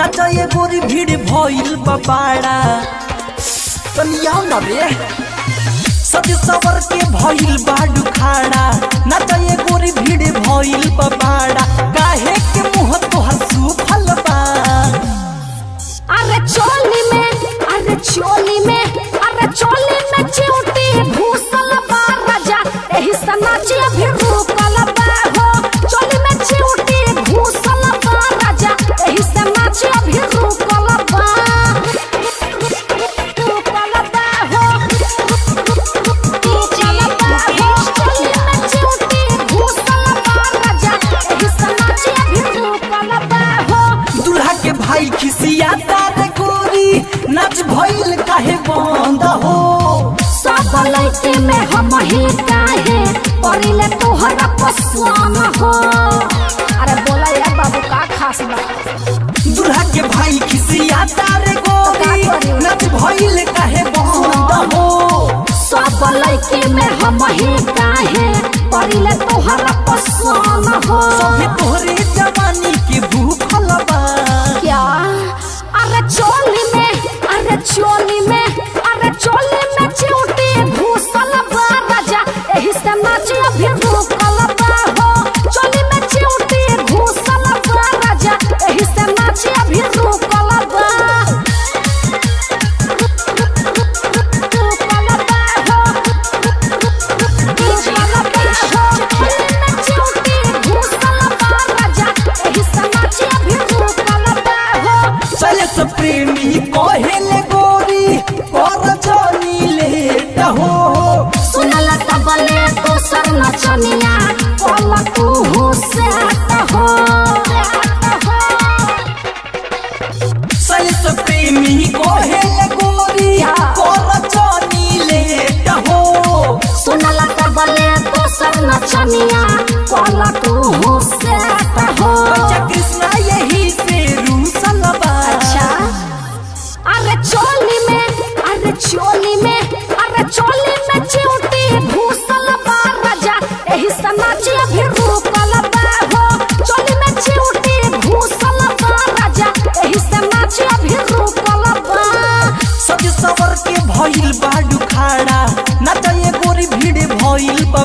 नाचा गोरी भीड़ भइल बबाड़ा। तनिया न रे सज सवर के भइल बाडू खाड़ा, नाचा गोरी भीड़ भइल बबाड़ा। काहे के मुँह तोहर सुखल बा? अरे चोली में, अरे चोली में, अरे चोली में चिउटी घुसल बा राजा, एही से नाची अभी रुकल बा हो। चोली में चिउटी घुसल बा राजा, एही से नाची अभी रुकल बा, रुकल बा हो, रुकल बा हो। चोली में चिउटी घुसल बा राजा, एही से नाची अभी रुकल बा हो। दुल्हा के भाई खिसिया तार गोरी, नाच भइल काहे बंद हो? सब लड़की में हम ही काहे पड़िले तोहरा पसंद हो। अरे बोला यार बाबू का खास बा? दुल्हा के भाई खिसिया तार गोरी, नाच भइल काहे बंद हो? सब लड़की में हम ही काहे पड़िले तोहरा पसंद हो। सभे तोहरे जवानी के भूखल बा। क्या? अरे चोली में, अरे चोली में, अरे चोली में चिउटी घुसल बा राजा, एही से नाची अभी रुकल बा हो। चोली में चिउटी घुसल बा राजा, एही से नाची अभी रुकल बा, रुकल बा हो, रुकल बा हो। चोली में चिउटी घुसल बा राजा, एही से नाची अभी रुकल बा हो। चले सब प्रेमी कहेले गोरी कर जानी लेट हो। सुनल तबले दोसर नचनिया पल तू सेट हो। चले सब प्रेमी कहेले गोरी कर जानी लेट हो। सुनल तबले दोसर नचनिया पल तू सेट हो। बच्चा कृष्णा यही से रूसल बा। अच्छा, अरे चोली में, अरे चोली में, अरे चोली में चिउटी घुसल बा राजा, एही से नाची अभी रुकल बा हो। चोली में चिउटी घुसल बा राजा, एही से नाची अभी रुकल बा। सज सवर के भइल बाडू खाड़ा, नाचा गोरी भीड़ भइल बा।